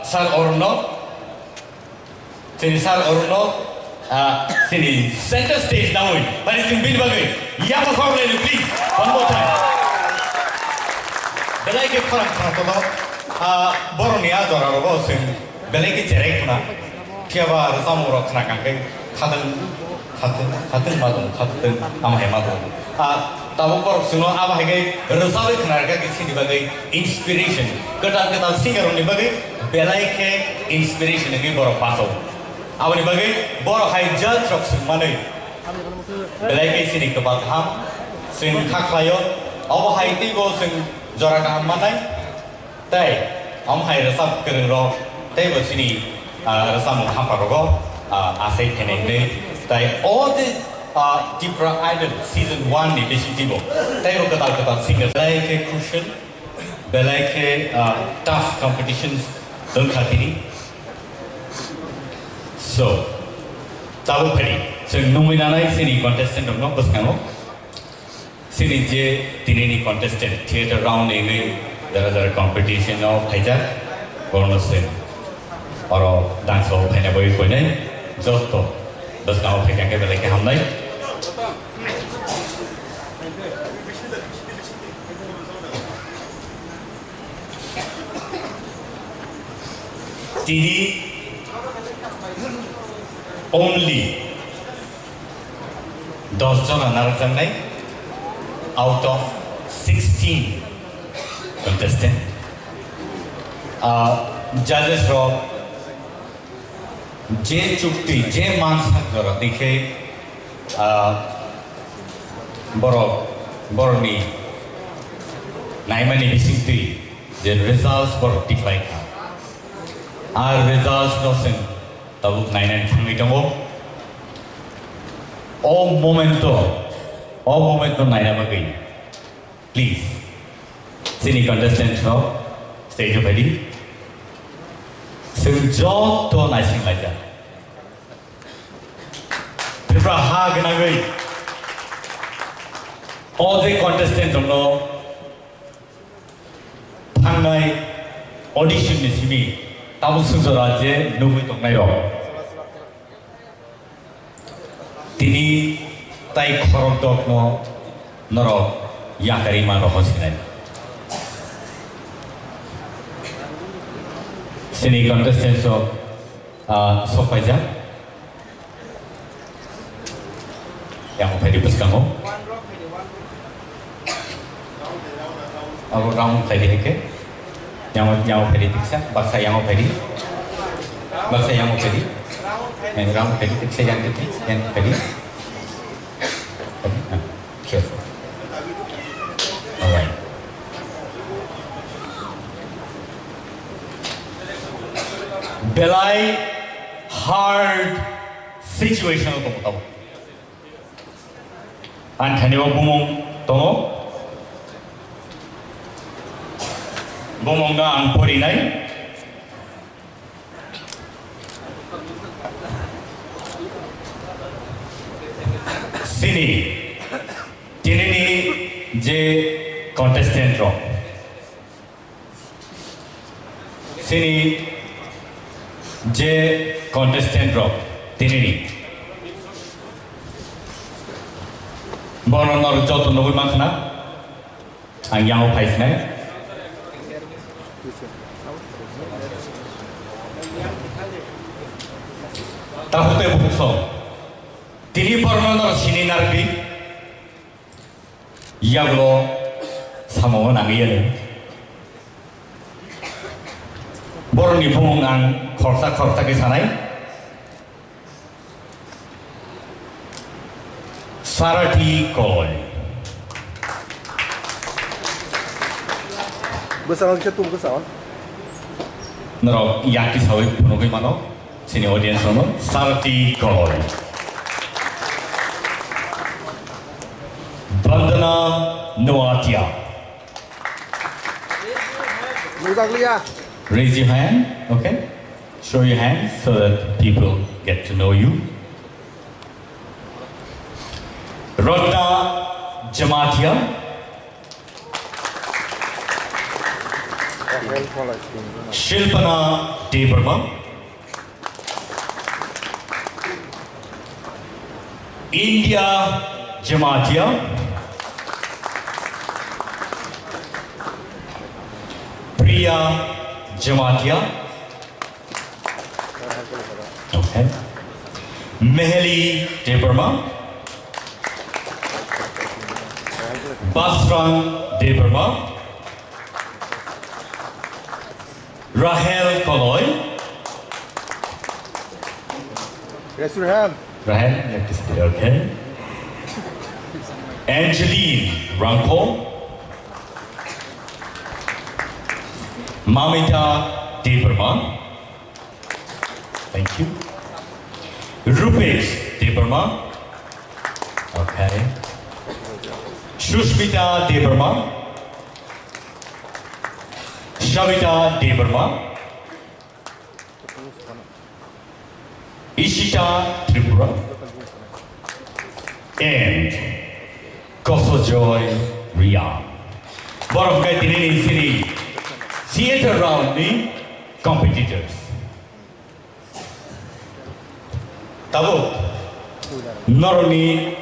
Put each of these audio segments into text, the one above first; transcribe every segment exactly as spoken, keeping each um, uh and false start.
Sir Arunno, chini sir Arunno, ah, chini center stage nawi, bari chwng bini bagwi, yama khoroknwi, please, one more time. Belai khe khorang khna kono, ah, borokni a jora rogo chwng belai khe cherai khna, phiya ba rwchapmung rok khna kang khe khatang Khatwng, khatwng ma dong, khatwng ama hai ma dong. Ah, tabuk borok chwngno abo hai khe rwchabwi khna rwkha khe chini bagwi inspiration. Kwtal kwtal singer rokni bagwi belai khe inspiration wngwi borok paso. Aboni bagwi borok hai judge rok swng manwi belai khe chini kwbal kaham chwng kha khlaio. Obo hai teibo chwng jora kaham mannai. Tei, omo hai rwchap kwrwng rok, tei bo chini, ah, rwchapmung haphar rogo, ah, asai khainai hwnwi. Tei o je, ah, Tipra Idol season one ni bisingtwi bo, tei bo kwtal kwtal singer. Belai khe crucial, belai khe, ah, tough competitions wngkha tini. So, tabuk phai di, chwng nungwi nanai chini contestant rokno bwskango. Chini je tinini contestant theater round ni wngwi jara jara competition o phaijak, borno se oro dance o phaina bagwi koinai joto bwskango phaikha khe belai khe hamnai. Tini only dos jona narwkjaknai out of sixteen contestant. Ah, judges rok je chukti, je mansak jora dikhe, ah, borok, borokni naimani bisingtwi je results borok tiklai kha. Ar results no chwng tabuk nainani thangwi tongo. O moment o, o moment no naina bagwi, please, chini contestant rok stage o phaidi. Chwng joto naising laijak. Tripura ha gwnangwi o je contestant rokno thangnai audition ni simi tabuk sujora je nugwi tongnai rok. Tini tai khorok dok no norok yakarima rohor sinai. Sini contestants rok, ah, sok paijak. Yang phaidi bwskango. Abo round phaidi hai khe. Yang, yang phaidi tiksa, baksa yang phaidi. Baksa yang phaidi. Yang round phaidi tiksa yang phaidi, yang phaidi. Phaidi, ah, careful. Alright. Belai hard situation o tongo tabuk. Ang thani o bumung tongo. Bumung no ang porinai. Sini, tinini je contestant rok. Sini je contestant rok tinini. Bono nor joto nugui mankha na. Ang yango phai sinai. Takhuk tei bukhuk song. Tini bono nor sini narbi. Yagulo samung nangwi yanu. Borokni bumung ang khoroksa khoroksa khe sanai. Sarati Koloi. Bwskango khe tum bwskango. Norok yakti sawi phunugwi mano. Chini audience rokno Sarati Koloi. Vandana Noatia. Nukjakliya. Raise your hand, okay? Show your hand so that people get to know you. Ratna Jamatia. Shilpana Debbarma. India Jamatia. Priya Jamatia. Okay. Meheli Debbarma. Basrang Debbarma. Rahel Koloi. Raise your hand. Rahel, you have to stay, okay. Angeline Rangkho. Mamita Debbarma. Thank you. Rupesh Debbarma. Okay. Sushmita Debbarma. Shabita Debbarma. Ishita Tripura. And Kosojoy Ria. Borok khe tini ni sini theater round ni competitors. Tabuk norokni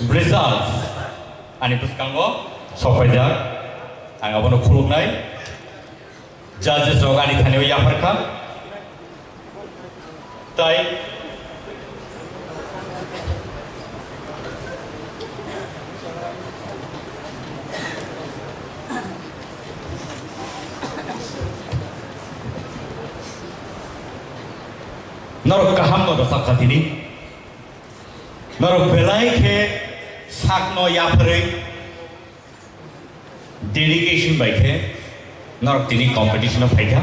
results ani bwskango sokpaijak. Ang abono khuluknai. Judges rok ani thani o yaphar kha. Tai norok kaham no rwchap kha tini. Norok belai khe sakno yapharwi dedication bai khe norok tini competition o phaikha.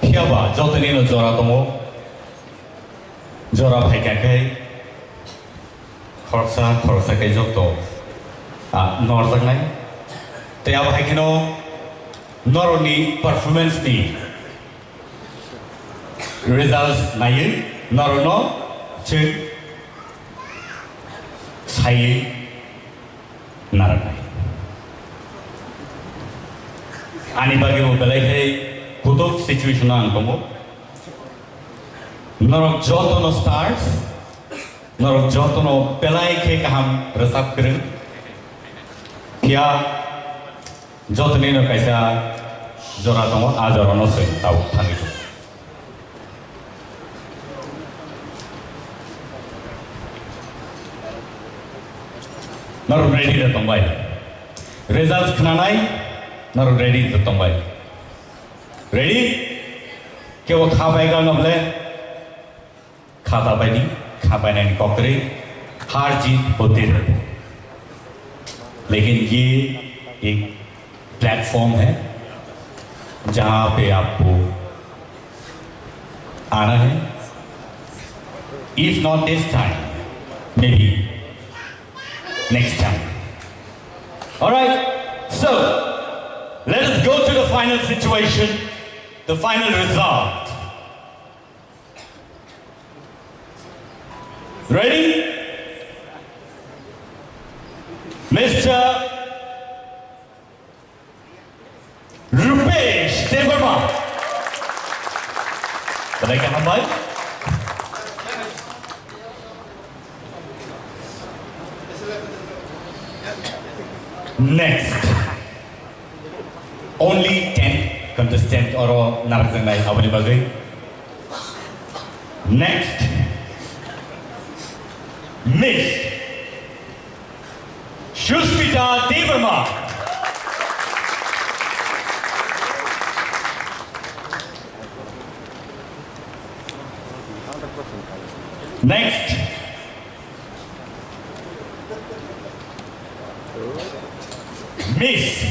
Phiya ba jotoni no jora tongo, jora phaikha khe khoroksa khoroksa khe joto, ah, norjaknai. Tei abo hai kheno norokni performance ni results naiwi norokno chwng saiwi narwknai. Ani bagwi bo belai khe kutuk situation o ang tongo. Norok jotono stars, norok jotono belai khe kaham rwchap kwrwng. Phiya Jotoni no kaisa jora tongo, a jora no chwng tabuk thangwi tongo. Norok ready da tongbai? Results khnanai, norok ready da tongbai? Ready? Kebo kha bai galno ble? Khata baidi, kha bainani kok kwrwi, har jeet hote rahe. लेकिन ये एक प्लेटफॉर्म है जहाँ पे आपको आना है. If not this time, maybe next time. All right, so let us go to the final situation, the final result. Ready? Mister Rupesh Debbarma. Belai kaham bai. Next. Only ten contestant oro narwkjaknai aboni bagwi. Next, Miss Sushmita Debbarma. Next, Miss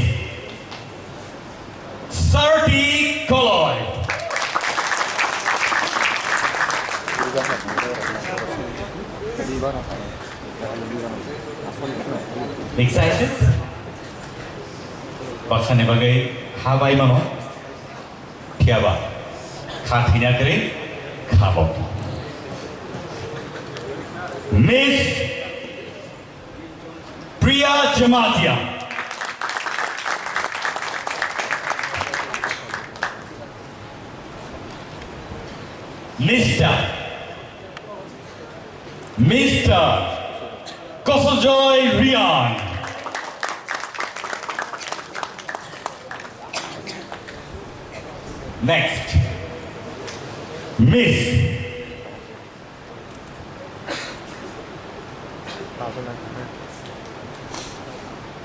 Sarti Koloi. Excited? Baksani bagwi kha bai mano. Phiya ba, kha thina kwrwi kha bo. Miss Priya Jamatia. Mister, Mister Kosojoy Rian. Next, Miss.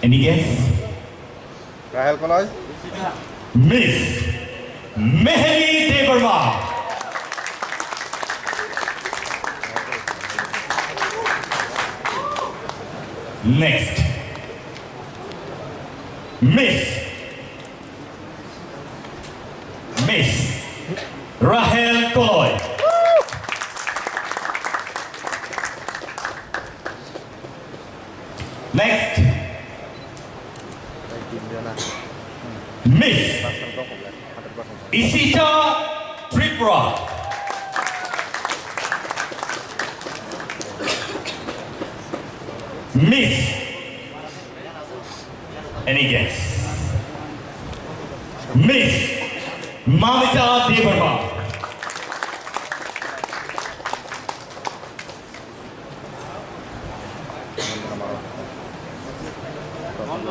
Any guess? Rahel Koloi. Miss Meheli Debbarma. Next, Miss, Miss Rahel Koloi. Next, Miss Isita Tripura. Miss, any guess? Miss Mamita Debbarma.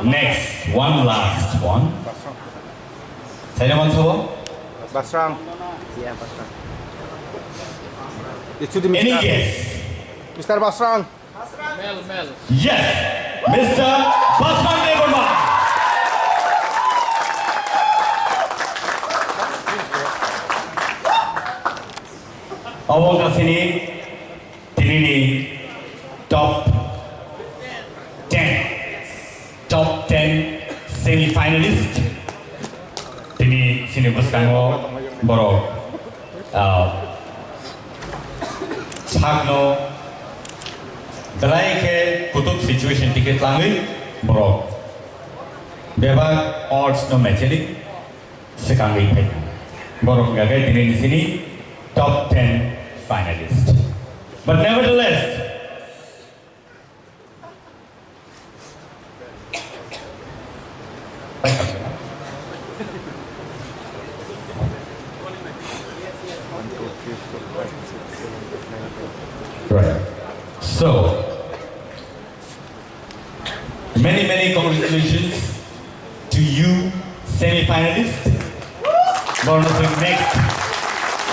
Next, one last one. Saina mansa bo? Basrang. Any guess? Mister Basrang. Yes, Mister Basrang Debbarma. Obo kasini Tinini top ten, top ten semi-finalist. Tini sini bwskango borok, ah, sakno belai khe kutuk situation tike tlangwi borok bebak odds no mecheli swkangwi phaikha. Borok wngkha khe tini sini top ten finalist. But nevertheless, right. So, many, many congratulations to you, semi-finalist. Borno swk next,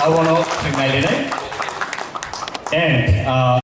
I wanna swk nai le nai. And, uh,